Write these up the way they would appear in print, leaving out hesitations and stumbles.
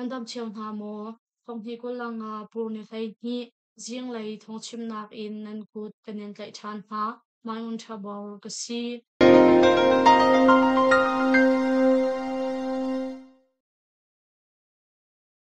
Nan dam cio hna maw? Thonghnih 25 pur ni 12 zinglei thawngchimnak in nan kut kan in tlaih ṭhan hna. Mai Un Ṭha Bor ka si.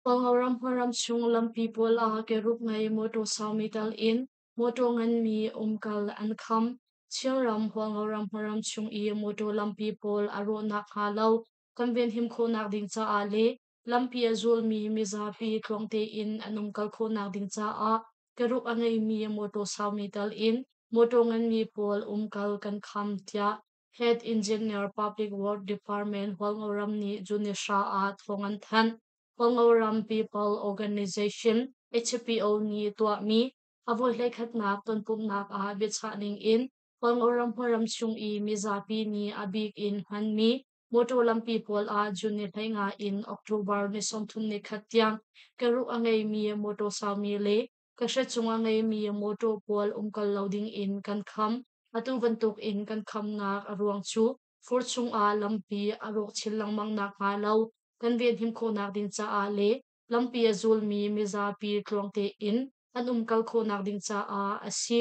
Kawlram hmuram chung lampi pawl ah kerup ngei mawṭaw saumi tal in mawṭaw nganmi umkal an kham. Chinram Hualngoram hmuram chung i mawṭaw lampi pawl a rawh nakhnga lo kan venhim khawhnak ding caah le lampi a zulmi mizapi tluang tein an umkal khawhnak ding caah kerup a ngeimi mawṭaw saumi tal in mawṭaw nganmi pawl umkal kan kham tiah Head Engineer Public Work Department Hualngoram nih June 3 ah thawng an thanh. Hualngoram People Organization HPO nih tuahmi a voi hleikhatnak tonpumhnak ah biachah ning in Hualngoram hmuram chung i mizapi nih a bik in hmanmi mawṭaw lampi pawl ah June ni 15 in October ni 31 tiang keruh a ngeimi mawṭaw saumi le kahre cung a ngeimi mawṭaw pawl umkal lo ding in kan kham. Atu bantuk in kan khamnak a ruang cu fur chung ah lampi a rawk chin lengmang nakhnga lo kan venhim khawhnak ding caah le lampi a zulmi mizapi tluang tein an umkal khawhnak ding caah a si.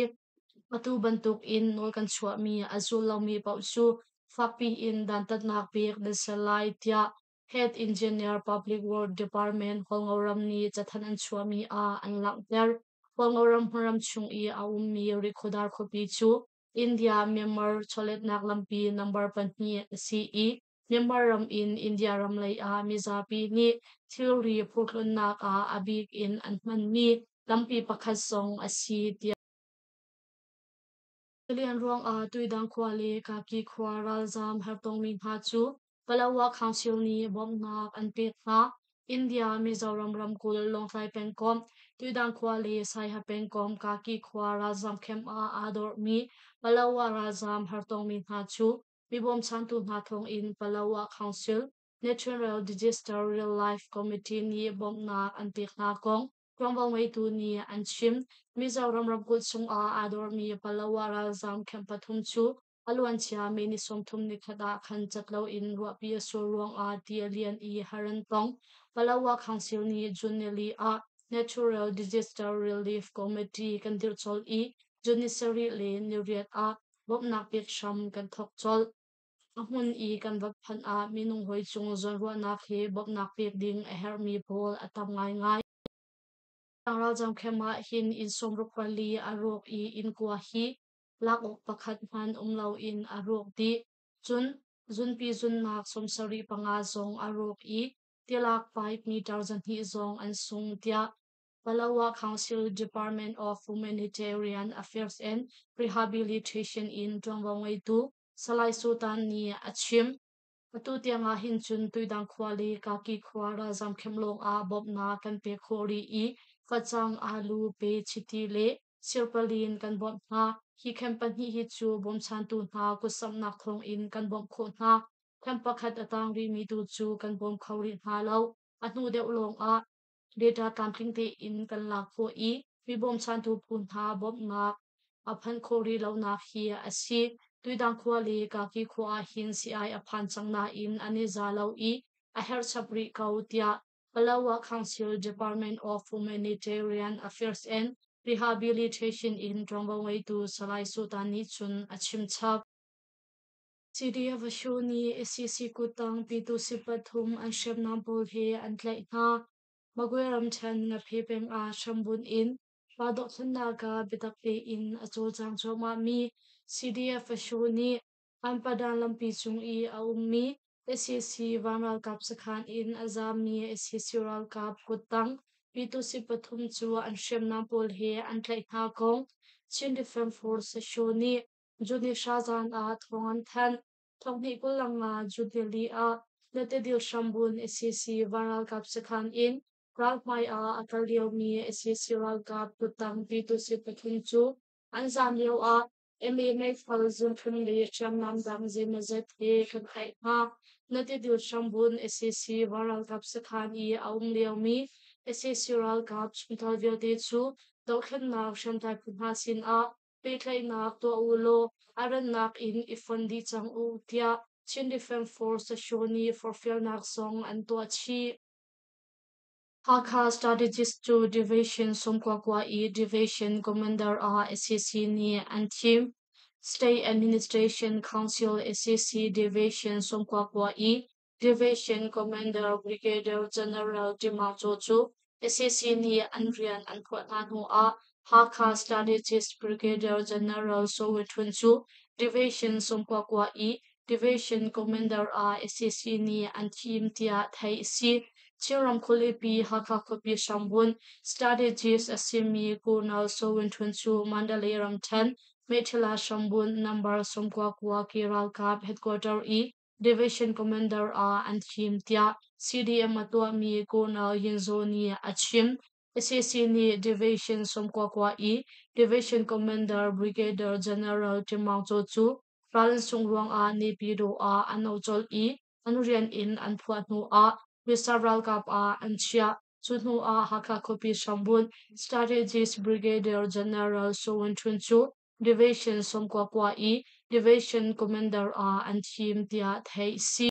Atu bantuk in nawl kan chuahmi a zul lomi paoh cu fakpi in dantatnak pek nan si lai tiah Head Engineer Public Work Department Hualngoram nih cathanh an chuahmi ah an langhter. Hualngoram hmunram chung i a ummi Rikhodar khuapi cu India Myanmar chawletnak lampi number 2 a si i Myanmar ram in India ram lei ah mizapi nih thilri phurtlunnak ah a bik in an hmanmi lampi pakhat zong a si tiah Tilian ruangah Tuidang khua le Kaki khua ralzaam hartongmi hna cu Palawa Council nih bawmhnak an pek hna. India Mizoram ramkulh Lawngtlai pengkomh Tuidang khua le Saiha pengkomh Kaki khua ralzaam camp ah aa dormi Palawa ralzaam hartongmi hna cu mi bawmchantu hna thawngin Palawa Council Natural Disaster Relief Committee nih bawmhnak an pek hna kong ṭuanvo ngeitu nih an chim. Mizoram ramkulh chungah aa dormi Palawa ralzaam camp pathum cu a luancia May ni 31 ah khan cat loin ruahpi a sur ruangah ti a lian i har an tong. Palawa Council nih June nili ah Natural Disaster Relief Committee kan dirh colh i June ni 7 le ni 8 ah bawmhnak pek hram kan thawk colh. A hmun i kan va phanh ah minung hawi cung zawnruahnak he bawmhnak pek ding a herhmi pawl a tam ngaingai. Ralzam camp ah hin inn 64 a rawk i inn kua hi lak awk pakhat hmanh um loin a rawk dih. Cun zunpi zunnak 75 zong a rawk i tilak pipe meter 200 zong an sung tiah Palawa Council Department of Humanitarian Affairs and Rehabilitation in ṭuanvo ngeitu Salai Sultan nih a chim. Atu tiang ah hin cun Tuidang khua le Kaki khua ralzam camp lawng ah bawmhnak kan pek khawh rih i facang, alu, pe, chiti le sirpalin kan bawmh hna. Hi camp pahnih hi cu bawmchantu hna kutsamhnak thawng in kan bawmh khawh hna. Camp pakhat a tang rihmi tu cu kan bawm kho rih hna lo. A hnu deuh lawng ah data tlamtling tein kan lak khawh i mi bawmchantu phu hna bawmhnak a phanh khawh rih lonak hi a si. Tuidang khua le Kaki khua ah hin sii-ai a phan cang nain an i za lo i a herh chap rih ko tiah Palawa Council Department of Humanitarian Affairs and Rehabilitation in ṭuanvo ngeitu Salai Sultan nih cun a chim chap. CDF Ashu nih sac kuttang Pyitusi pathum an hriamnam pawl he an tlaih hna. Magwe ramṭhen Ngaphe peng ah hrambunh in pa dohthlennak ah biatak tein a cawlcang cuahmahmi CDF Ashu nih Anpadan lampi cung i a ummi sac van ralkap sakhan in a zaammi sac ralkap kuttang Pyitusi pathum cu an hriamnam pawl he an tlaih hna kong Chin Defense Force Ashu nih June hra zan ah thawng an thanh. 2025 June nili ah Natadil hrambun sac van ralkap sakhan in ralhmai ah a kal liomi sac ralkap kuttang Pyitusit pathum cu an zaam lio ah MA meithal zunthun le hriamnam dang zeimawzat he kan tlaih hna. Natadil hrambun sac van ralkap sakhan i a um liomi sac ralkap chungtel vialte cu dohthlennak hriamtlai phu hna sin ah pehtlaihnak tuah u law a rannak in i fon dih cang u tiah Chin Defense Force Sasho nih forhfialnak zong an tuah chih. Hakha Strategist cu Division 99 i Division Commander ah sac nih an thim. State Administration Council sac Division 99 i Division Commander Brigadier General Tima Caw cu sac nih an rian an phuah hna hnu ah Hakha Strategist Brigadier General Soe Win Htun cu Division 99 i Division Commander ah sac nih an thim tiah theih a si. Chinram khualipi Hakha khuapi hrambunh strategist a simi Colonel Soe Win Htun cu Mandalay ramṭhen Meiṭhila hrambunh number 99 ki ralkap headquarter i Division Commander ah an thim tiah CDM a tuahmi Colonel Yin Zaw nih a chim. Sac nih Division 99 i Division Commander Brigadier General Ṭim Maung Caw cu ral an sungh ruangah Naypyidaw ah an auh colh i an rian in an phuah hnuah Reserve ralkap ah an chiah. Cu hnuah Hakha khuapi hrambunh Strategist Brigadier General Soe Win Htun cu Division 99 i Division Commander ah an thim tiah theih a si.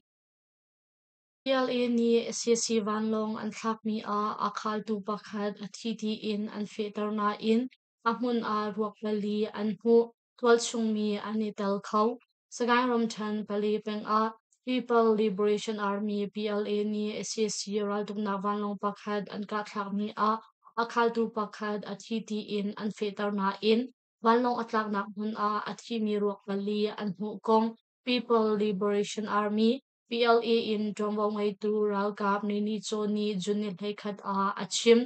PLA nih sac vanlawng an thlakmi ah a khaltu pakhat a thi tiin an fehter nain a hmun ah ruak pali an hmuh. Tualchung mi an i tel kho. Sagaing ramṭhen Pale peng ah People Liberation Army PLA nih sac raltuknak vanlawng pakhat an kahthlakmi ah a khaltu pakhat a thi tiin an fehter nain vanlawng a tlaknak hmun ah a thimi ruak pali an hmuh kong People Liberation Army PLA in ṭuanvo ngeitu ralkap Nini Caw nih June ni 11 ah a chim.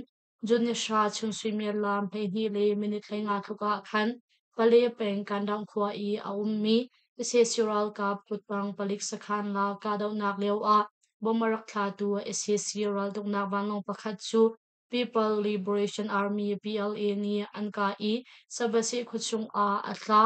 June ni 10 chung suimilam 12 le minute 15 tluk ah khan Pale peng Kandang khua i a ummi sac ralkap kuttang palik sakhan la kahdohnak lio ah bomb a rak thlatu sac raltuknak vanlawng pakhat cu People Liberation Army PLA nih an kah i Sabasih khuachung ah a tla.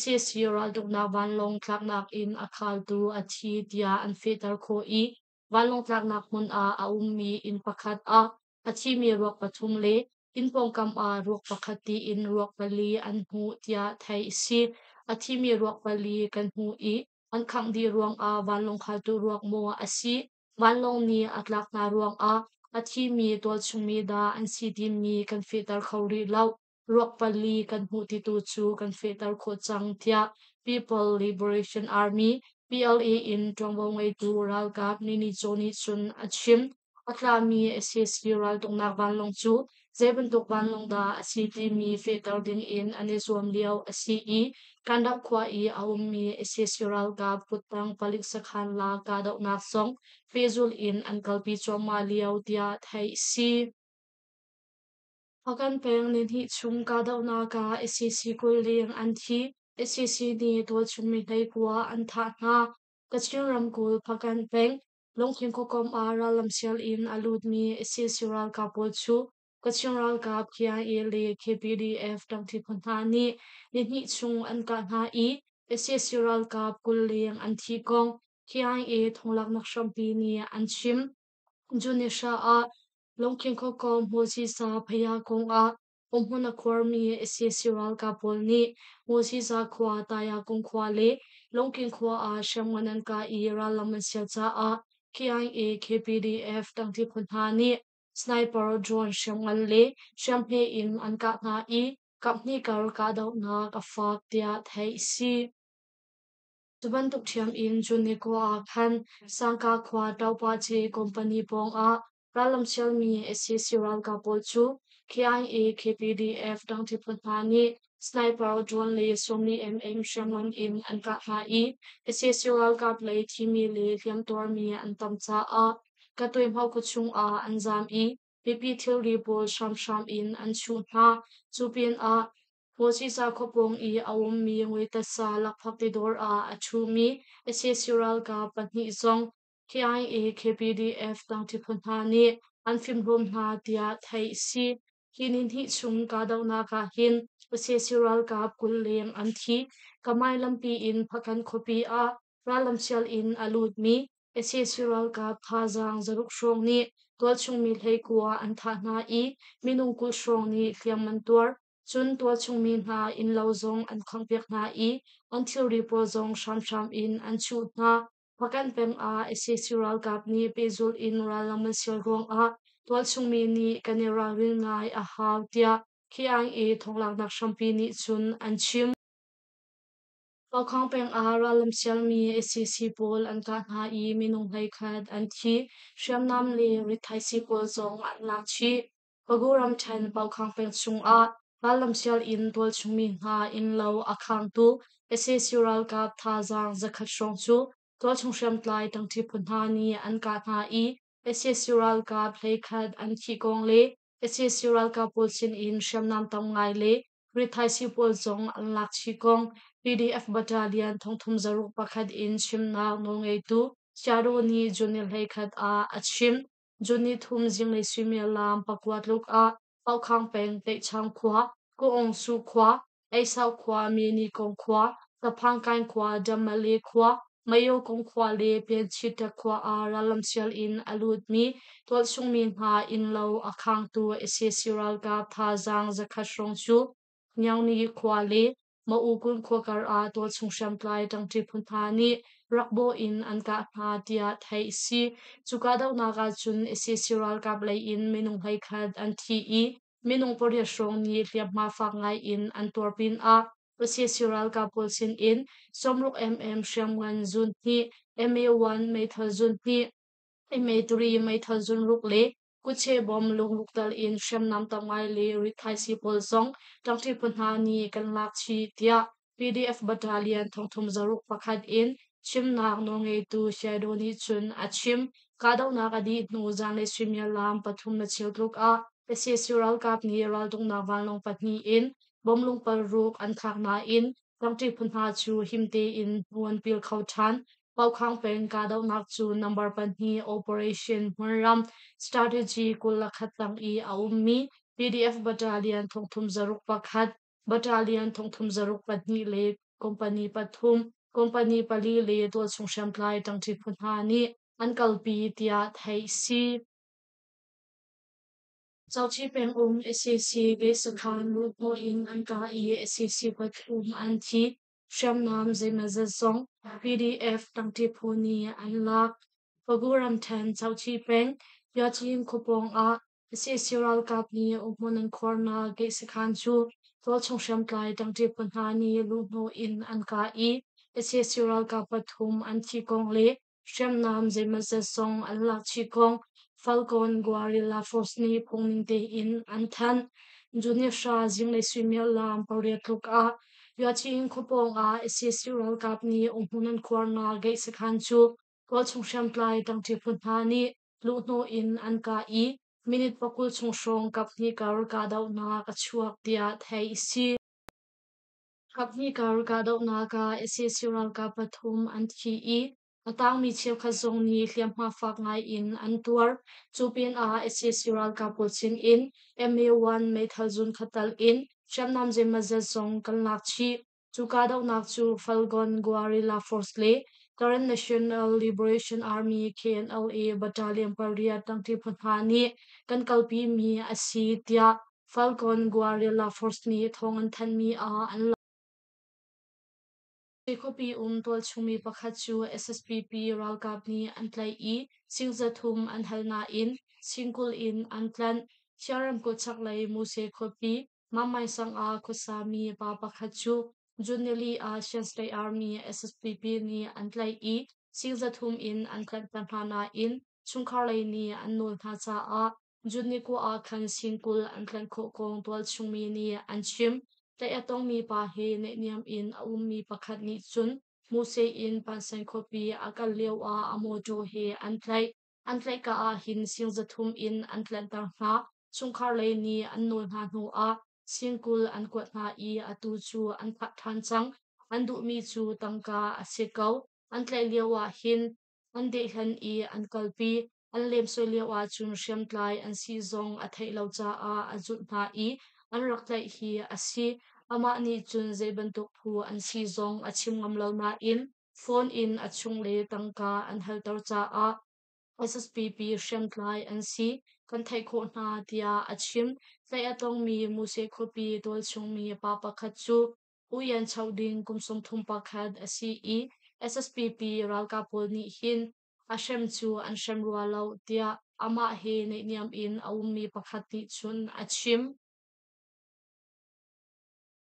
Sac raltuknak vanlawng tlaknak in a khaltu a thi tiah an fehter khawh i vanlawng tlaknak hmun ah a ummi inn pakhat ah a thimi ruak pathum le inn pawngkam ah ruak pakhat tiin ruak pali an hmuh tiah theih a si. A thimi ruak pali kan hmuh i an khangh dih ruangah vanlawng khaltu ruak maw a si, vanlawng nih a tlak hna ruangah a thimi tualchungmi dah an si timi kan fehter kho rih lo. Ruak pali kan hmuh ti tu cu kan fehter khawh cang tiah People Liberation Army PLA in ṭuanvo ngeitu ralkap Nini Caw nih cun a chim. A tlami sac raltuknak vanlawng cu zei bantuk vanlawng dah a si timi fehter ding in an i zuam lio a si i Kandak khua i a ummi sac ralkap kuttang palik sakhan la kahdohnak zong pehzulh in an kalpi cuahmah lio tiah theih a si. Hpakant peng nihnih chung kahdohnak ah sac 20 leng an thi. Sac nih tualchung mi 19 an thah hna. Kachin ramkulh Hpakant peng Lungkhing khuakomh ah rallam sial in a lutmi sac ralkap pawl cu Kachin ralkap KIA le KPDF ṭangṭi phu hna nih nihnih chung an kah hna i sac ralkap 20 leng an thi kong KIA thonglaknak hrampi nih an chim. June ni hra ah Lungkhing khuakomh Mosisa Phaya kong ah umhmun a khuarmi sac ralkap pawl nih Mosisa khua, Tayakung khua le Lungking khua ah hriamngan an kah i rallam an sial caah KIA, KPDF tangṭi phu hna nih sniper drone hriamngan le hriamhme in an kah hna i kaphnih kar kahdohnak a fak tiah theih a si. Cu bantuk ṭhiam in June ni kua ah khan Sangka khua Ṭohpace company pawngah rallam sialmi sac ralkap pawl cu KIA KPDF ṭangṭi phu hna nih sniper drone le 40 mm hriamngan in an kah hna i sac ralkap lei thimi le hliamtuarmi an tam caah Katuihmo khuachung ah an zaam i mipi thilri pawl hramhram in an chuh hna. Cu pinah Mosisa khuapawng i a ummi Ngui-tasa lakphakti dawr ah a ṭhumi sac ralkap pahnih zong KIA KPDF tangṭi phu hna nih an fimhlawm hna tiah theih a si. Hi nihnih chung kahdohnak ah hin sac ralkap 20 leng an thi. Kamai lampi in Hpakant khuapi ah rallamsial in a lutmi sac ralkap thazaang 600 hrawng nih tualchung mi 19 an thah hna i minung 20 hrawng nih hliam an tuar. Cun tualchung mi hna innlo zong an khanghpiak hna i an thilri pawl zong hramhram in an chuh hna. Hpakant peng ah sac ralkap nih pehzulh in rallam an sial ruangah Tualchungmi nih kan i ralrin ngai a hau tiah KIA thonglaknak hrampi nih cun an chim. Paukhang peng ah rallam sialmi sac pawl an kah hna i minung 11 an thi. Hriamnam le rithaisii pawl zong an lak chih. Pagu ramṭhen Paukhang peng chungah rallam sial in tualchungmi hna innlo a khangtu sac ralkap thazaang 100 hrawng cu tualchung hriamtlai ṭangṭi phu hna nih an kah hna i sac ralkap 11 an thih kong le sac ralkap pawl sinin hriamnam tam ngai le rithaisii pawl zong an lak chih kong PDF Battalion 31 in chimnak nawlngeitu Shadow nih June 21 ah a chim. June 3 zinglei suimilam 9 tluk ah Paukhang peng Teihchang khua, Kuaungsu khua, Eisau khua, Myenikong khua, Taphangkaing khua, Damale khua, Mayokong khua le Pianchitak khua ah rallam sial in a lutmi tualchungmi hna innlo a khangtu sac ralkap thazaang 100 hrawng cu Nyaungni khua le Maukun khua kar ah tualchung hriamtlai ṭangṭi phu hna nih rakbawh in an kah hna tiah theih a si. Cu kahdohnak ahcun sac ralkap lei in minung 11 an thi i minung 8 hrawng nih hliamhma fak ngai in an tuar pinah sac ralkap pawl sinin 60 mm hriamngan zun hnih, MA-1 meithal zun hnih, MA-3 meithal zun ruk le kutche bom lungruk tal in hriamnam tam ngai le rithaisii pawl zong ṭangṭi phu hna nih kan lak chih tiah PDF Battalion 31 in chimnak nawlngeitu Shadow nih cun a chim. Kahdohnak a dih hnu zanlei suimilam 3 na cheu tluk ah sac ralkap nih raltuknak vanlawng pahnih in bom lungpal ruk an thlak nain ṭangṭi phu hna cu him tein hnu an pil kho ṭhan. Paukhang peng kahdohnak cu number 2 Operation Hmunram Strategy 21 tang i a ummi PDF Battalion 31, Battalion 32 le Company 3, Company 4 le tualchung hriamtlai ṭangṭi phu hna nih an kalpi tiah theih si. Cauci pengum sac Geisakhan luhhnawh in an kah i sac 3 an thi. Hriamnam zeimawzat zong PDF ṭangṭi phu nih an lak. Pagu ramṭhen Cauci peng Yachin khuapawng ah sac ralkap nih umhmun an khuarnak Geisakhan cu tualchung hriamtlai ṭangṭi phu hna nih luhhnawh in an kah i sac ralkap 3 an thi kong le hriamnam zeimawzat zong an lak chih kong Falcon Guerrilla Force nih phungning tein an thanh. June 9 zinglei suimilam 8 tluk ah Yachin khuapawng ah sac ralkap nih umhmun an khuarnak Geisakhan cu tualchung hriamtlai ṭangṭi phu hna nih luhhnawh in an kah i minute 20 chung hrawng kaphnih kar kahdohnak a chuak tiah theih a si. Kaphnih kar kahdohnak ah sac ralkap 3 an thi i a tangmi cheukhat zong nih hliamhma fak ngai in an tuar. Cu pinah sac ralkap pawl sinin MA-1 meithal zun khat tal in hriamnam zeimawzat zong kan lak chih. Cu kahdohnak cu Falcon Guerrilla Force le Karen National Liberation Army KNLA Battalion 8 ṭangṭi phu hna nih kan kalpimi a si tiah Falcon Guerrilla Force nih thawng an thanhmi ah an langhter. Khuapi um tualchungmi pakhat cu SSPP ralkap nih an tlaih i sing 300 an hal nain sing 20 in an tlanh. Chia ramkulh chaklei Muse khuapi Mamai sang ah khuasami pa pakhat cu June 4 ah Shan State Army SSPP nih an tlaih i sing 300 in an tlanhter hna nain chungkhar lei nih an nawl hna caah June 9 ah khan sing 20 an tlanh khawh kong tualchungmi nih an chim. Tlaih a tongmi pa he naihniam in a ummi pakhat nih cun Muse in Pansan khuapi a kal lioah a mawṭaw he an tlaih. An tlaihka ah hin sing 300 in an tlanhter hna. Chungkhar lei nih an nawl hna hnuah sing 20 an kuat hna i atu cu an thah ṭhan cang. An duhmi cu tangka a si ko. An tlaih lioah hin an dehhlen i an kalpi. An lemsoi lioah cun hriamtlai an si zong a theih lo caah a zulh hna i an rak tlaih hi a si. Amah nih cun zei bantuk phu an si zong a chim ngam lo nain phone in a chungle tangka an halter caah SSPP hriamtlai an si kan theih khawh hna tiah a chim. Tlaih a tongmi Muse khuapi tualchungmi pa pakhat cu Uyan Cho ding kum 31 a si i SSPP ralkap pawl nih hin A hrem cu an hrem rua lo, tiah amah he naihniam in a ummi pakhat nih cun a chim.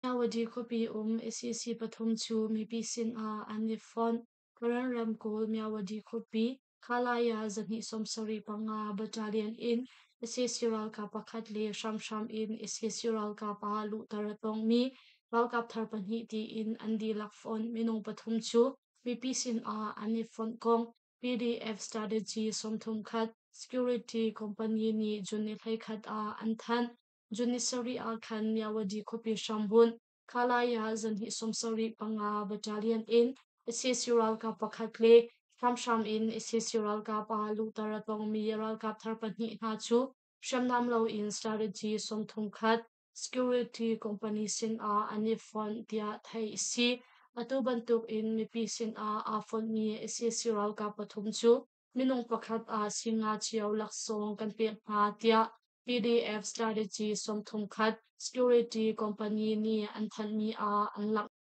Myawaddy khuapi um sac pathum cu mipi sinah an i fonh. Karen ramkulh Myawaddy khuapi Khalaya 275 Battalion in sac ralkap pakhat le hramhram in sac ralkap ah luhter a tongmi ralkap thar pahnih tiin an dihlak fonh minung pathum cu mipi sinah an i fonh kong PDF Strategy 31 Security Company nih June ni 11 ah an thanh. June ni sarih ah khan Myawaddy khuapi hrambunh Khalaya 275 Battalion in sac ralkap pakhat le hramhram in sac ralkap ah luhter a tongmi ralkap thar pahnih hna cu hriamnam loin Strategy 31 Security Company sinah an i fonh tiah theih a si. Atu bantuk in mipi sinah aa fonhmi sac ralkap pathum cu minung pakhat ah singa cio laksawng kan pek hna tiah PDF Strategy 31 Security Company nih an thanhmi ah an langhter.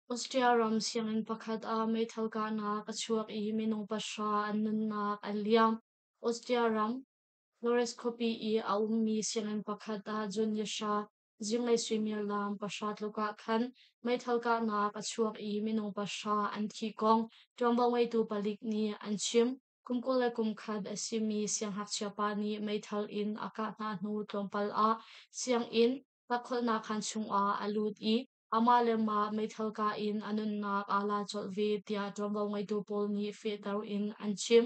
Austria ram sianginn pakhat ah meithal kahnak a chuak i minung pahra an nunnak a liam. Austria ram Lores khuapi i a ummi sianginn pakhat ah June ni hra zinglei suimilam pahra tluk ah khan meithal kahnak a chuak i minung pahra an thi kong ṭuanvo ngeitu palik nih an chim. Kum 21 a simi siangngakchia pa nih meithal in a kah hna hnu tlawmpal ah sianginn takkholhnak khaan chungah a lut i amah le mah meithal kah in a nunnak aa la colh ve tiah ṭuanvo ngeitu pawl nih fehter in an chim.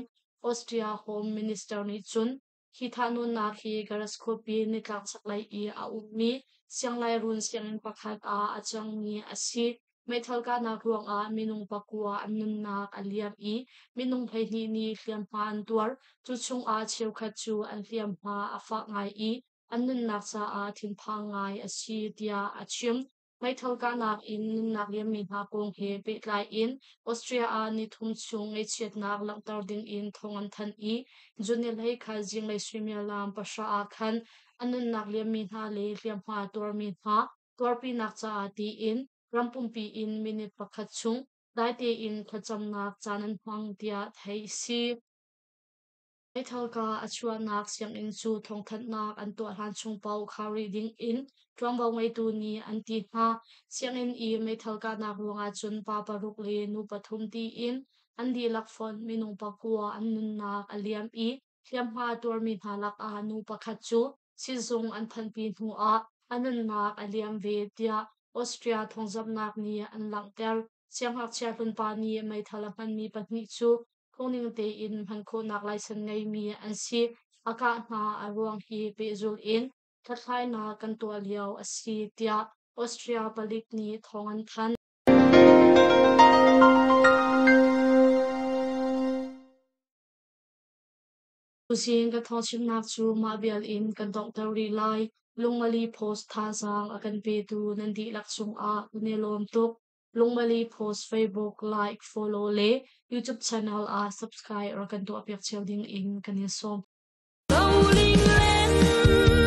Austria Home Minister nih cun hi thahnawnnak hi Graz khuapi nitlak chaklei i a ummi sianglairun sianginn pakhat ah a cangmi a si. Meithal kahnak ruangah minung pakua an nunnak a liam i minung 12 nih hliamhma an tuar. Cu chungah cheukhat cu an hliamhma a fak ngai i an nunnak caah thinphang ngai a si tiah a chim. Meithal kahnak in nunnak liammi hna kong he pehtlai in Austria ah nithum chung ngaihchiatnak langhter dingin thawng an thanh i June ni 11 zinglei suimilam pahra ah khan a nunnak liammi hna le hliamhma tuarmi hna tuarpinak caah tiin ram pumpi in minute pakhat chung dai tein thlacamnak caan an hmang tiah theih a si. Meithal kah a chuahnak sianginn cu thawngthanhnak an tuah hlan chung paoh khar rih ding in ṭuanvo ngeitu nih an ti hna. Sianginn i meithal kahnak ruangah cun pa paruk le nu pathum tiin an dihlak fonh minung pakua an nunnak a liam i hliamhma a tuarmi hna lakah nu pakhat cu sizung an phanhpi hnuah a nunnak a liam ve tiah Austria thawngzamhnak nih an langhter. Siangngakchia hlunpa nih meithal a hmanmi pahnih cu phungning tein hman khawhnak laisen ngeimi an si. A kah hna a ruang hi pehzulh in hlathlainak kan tuah lio a si tiah Austria palik nih thawng an thanh. Tuzing ka thawngchimnak cu mah vial in kan donghter rih lai. Lungmali Post thazaang a kan petu nan dihlak cungah kan i lawm tuk. Lungmali Post Facebook like, follow le YouTube channel ah subscribe rak kan tuahpiak cio ding in kan in sawm. Rolling Land.